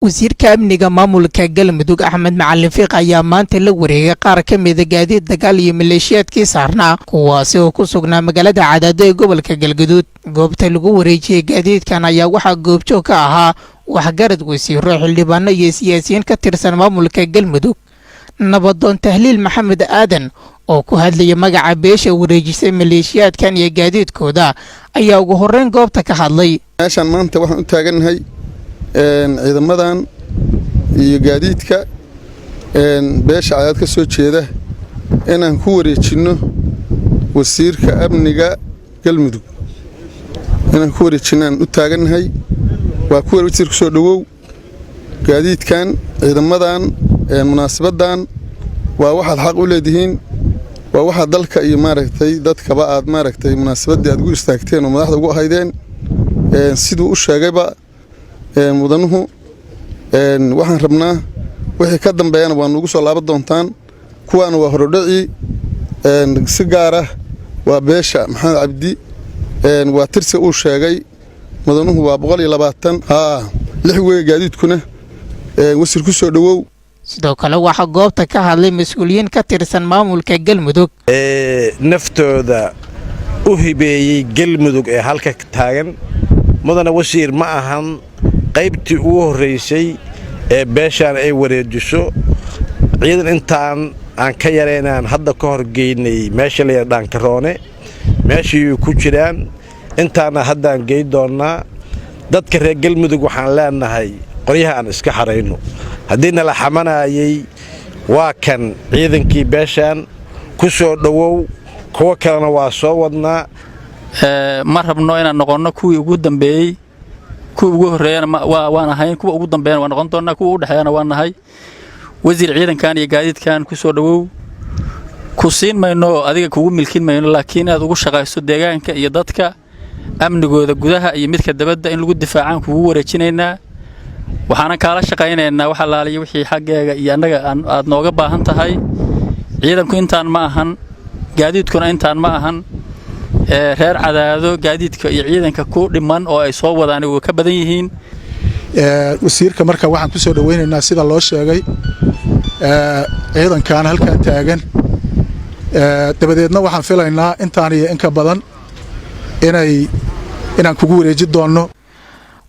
Wasiirka amniga maamulka Galmudug, Axmed Macalin Fiiq, ayaa maanta la wareegay qaar ka mida gaadiid dagaal iyo maleeshiyaadkii saarnaa, kuwaasi oo ku sugnaa magaalada Cadaado ee gobolka Galgaduud. Goobta lagu wareejiyey gaadiidkan ayaa waxaa goobjoog ka ahaa waxgarad, wasiiro, xildhibaano iyo siyaasiyiin ka tirsan maamulka Galmudug. Nabadoon Tahliil Maxamed Aadan oo ku hadlaya magaca beesha wareejisay maleeshiyaadkan iyo gaadiidkooda ayaa ugu horreyn goobta ka hadlay. Meeshaan maanta waxaan u taagannahay ciidamadan iyo gaadiidka beesha Cadaad ka soo jeeda inaan ku wareejinno wasiirka amniga Galmudug, inaan ku wareejinno u taagannahay. Waa kuwa wasiir ku soo dhowow gaadiidkan, ciidamadan, munaasabaddan. Waa waxaad xaq u leedihiin, waa waxaad dalka iyo, maaragtay, dadkaba aad, maaragtay, munaasabaddii aad ugu istaagteen oo madaxda ugu ahaydeen. Siduu u sheegayba mudanuhu, waxaan rabnaa wixii ka dambeeyana waa nuugu soo laaban doontaan. Kuwaana waa horodhacii. Si gaar ah waa beesha Maxamed Cabdi. Waa tirsi uu sheegay mudanuhu, waa 120 haa lix weeye gaadiidkuna. Wasiir, ku soo dhowow. Sidoo kale waxaa goobta ka hadlay mas-uuliyiin ka tirsan maamulka Galmudug. Ee naftooda u hibeeyey Galmudug ee halka taagan, mudane wasiir, ma ahan qaybtii ugu horraysay ee beeshaan ay wareejiso ciidan. Intaan aan ka yaraynaan hadda ka hor geynay meesha la Dhaankaroone, meeshii ku jiraan intaana haddaan geyn doonnaa. Dadka reer Galmudug waxaan leenahay, qoryaha aan iska xarayno. Haddii nala xamanaayay, waa kan ciidankii beeshaan, ku soo dhowow. Kuwo kalena waa soo wadnaa. Ma rabno inaan noqonno kuwii ugu dambeeyey. Kuwa ugu horreeyana waan ahayn, kuwa ugu dambeeyana waa noqon doonnaa, kuwa u dhexeeyana waa nahay. Wasiir, ciidankan iyo gaadiidkan ku soo dhowow. Ku siin mayno, adiga kugu milkin mayno, laakiin inaad ugu shaqayso deegaanka iyo dadka amnigooda gudaha iyo midka dabadda in lagu difaacaan kugu wareejinaynaa. Waxaanan kaala shaqaynaynaa wax allaaliya wixii xaggeega iyo annaga aad nooga baahan tahay. Ciidanku intaan ma ahan, gaadiidkuna intaan ma ahan. Reer Cadaado gaadiidka iyo ciidanka ku dhiman oo ay soo wadaan way ka badan yihiin. Wasiirka marka waxaan ku soo dhoweynaynaa, sida loo sheegay, ciidankan halkan taagan. Dabadeedna waxaan filaynaa intaan iyo in ka badan inaan kugu wareeji doonno.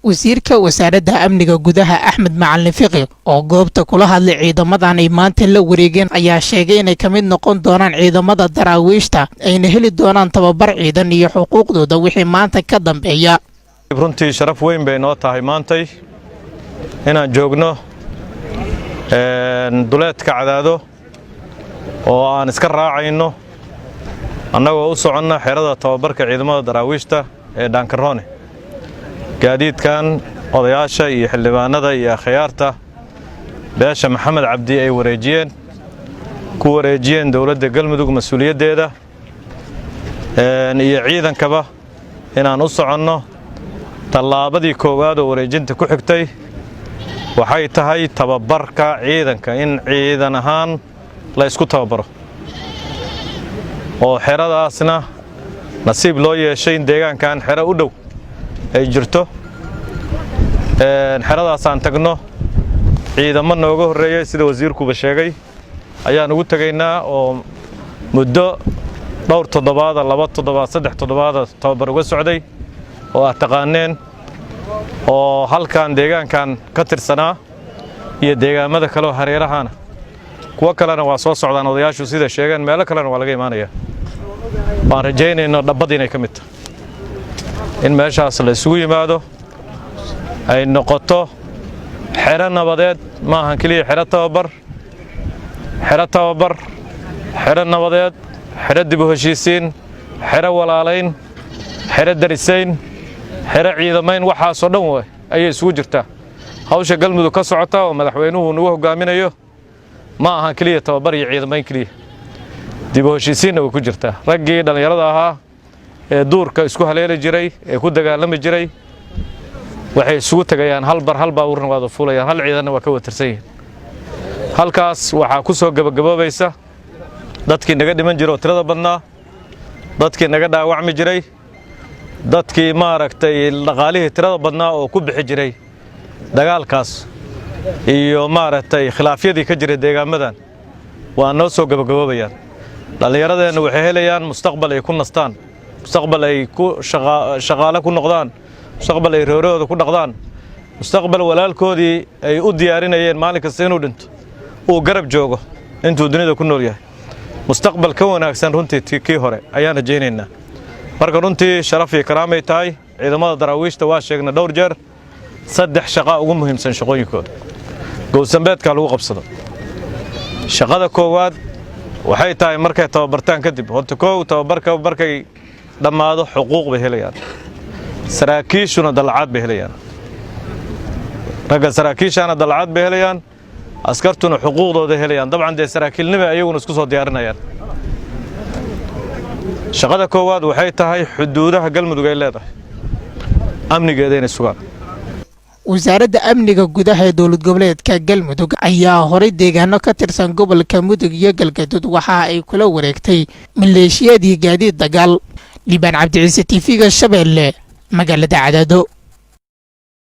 Wasiirka wasaaradda amniga gudaha, Axmed Macalin Fiqi, oo goobta kula hadlay ciidamadan ay maanta la wareegeen ayaa sheegay inay ka mid noqon doonaan ciidamada Daraawiishta, ayna heli doonaan tababar ciidan iyo xuquuqdooda wixii maanta ka dambeeya. Runtii sharaf weyn bay noo tahay maantay inaan joogno duleedka Cadaado oo aan iska raacayno, annagoo u soconna xerada tababarka ciidamada Daraawiishta ee Dhaankaroone. Gaadiidkan odayaasha iyo xildhibaanada iyo akhyaarta beesha Maxamed Cabdi ay wareejiyeen, ku wareejiyeen dowladda Galmudug mas-uuliyaddeeda iyo ciidankaba, inaan u soconno. Tallaabadii koowaad oo wareejinta ku xigtay waxay tahay tababarka ciidanka, in ciidan ahaan la isku tababaro, oo xeradaasna nasiib loo yeeshay in deegaankan xero u dhow ay jirto. Xeradaasaan tagno, ciidamo nooga horreeyey, sida wasiirkuba sheegay, ayaan ugu tegaynaa oo muddo dhowr toddobaada, 2 toddobaad, 3 toddobaada tababar uga socday oo aad taqaaneen, oo halkan deegaankan ka tirsanaa iyo deegaamada kale oo hareerahana. Kuwo kalena waa soo socdaan, odayaashu sida sheegeen, meelo kalena waa laga imaanaya. Waan rajaynayno dhabbad inay ka mid tahay in meeshaas la isugu yimaado, ay noqoto xero nabadeed. Ma ahan keliya xero tababar, xero tababar, xero nabadeed, xero dib u heshiisiin, xero walaalayn, xero darisayn, xero ciidamayn, waxaasoo dhan w ayay isugu jirtaa hawsha Galmudug ka socota oo madaxweynuhu nagu hogaaminayo. Ma ahan keliya tababar iyo ciidamayn keliya, dib u heshiisiinna way ku jirtaa. Raggii dhallinyarada ahaa ee duurka isku haleeli jiray ee ku dagaalami jiray waxay isugu tegayaan hal bar, hal baabuurna waada fuulayaan, hal ciidanna waa ka watirsan yihiin. Halkaas waxaa ku soo gebagaboobaysa dadkii naga dhiman jira oo tirada badnaa, dadkii naga dhaawacmi jiray, dadkii, maaragtay, dhaqaalihii tirada badnaa oo ku bixi jiray dagaalkaas. Iyo maaragtay khilaafyadii ka jiray deegaamadan waa noo soo gabagaboobayaan. Dhallinyaradeenna waxay helayaan mustaqbal ay ku nastaan, mustaqbal ay ku shaqaale ku noqdaan, mustaqbal ay reerahooda ku dhaqdaan, mustaqbal walaalkoodii ay u diyaarinayeen maalin kasta inuu dhinto uu garab joogo intuu dunida ku nool yahay. Mustaqbal ka wanaagsan runtii kii hore ayaan rajaynaynaa. Marka runtii sharaf iyo karaamay tahay ciidamada Daraawiishta. Waa sheegna dhowr jeer, saddex shaqaa ugu muhiimsan shaqooyinkooda gowsambeedka lagu qabsado. Shaqada koowaad waxay tahay markay tababartaan kadib, horta koow, tababarka markay dhammaado xuquuq bay helayaan, saraakiishuna dallacaad bay helayaan. Ragga saraakiishaana dallacaad bay helayaan, askartuna xuquuqdooda helayaan. Dabcan dee saraakiilnima ayaguna isku soo diyaarinayaan. Shaqada koowaad waxay tahay xuduudaha Galmudug ay leedahay amnigeeda inay sugaan. Wasaaradda amniga gudaha ee dowlad goboleedka Galmudug ayaa horay deegaano ka tirsan gobolka Mudug iyo Galgaduud waxa ay kula wareegtay maleeshiyadii gaadiid dagaal. Liibaan Cabdiciise, TV-ga Shabeelle, magaalada Cadaado.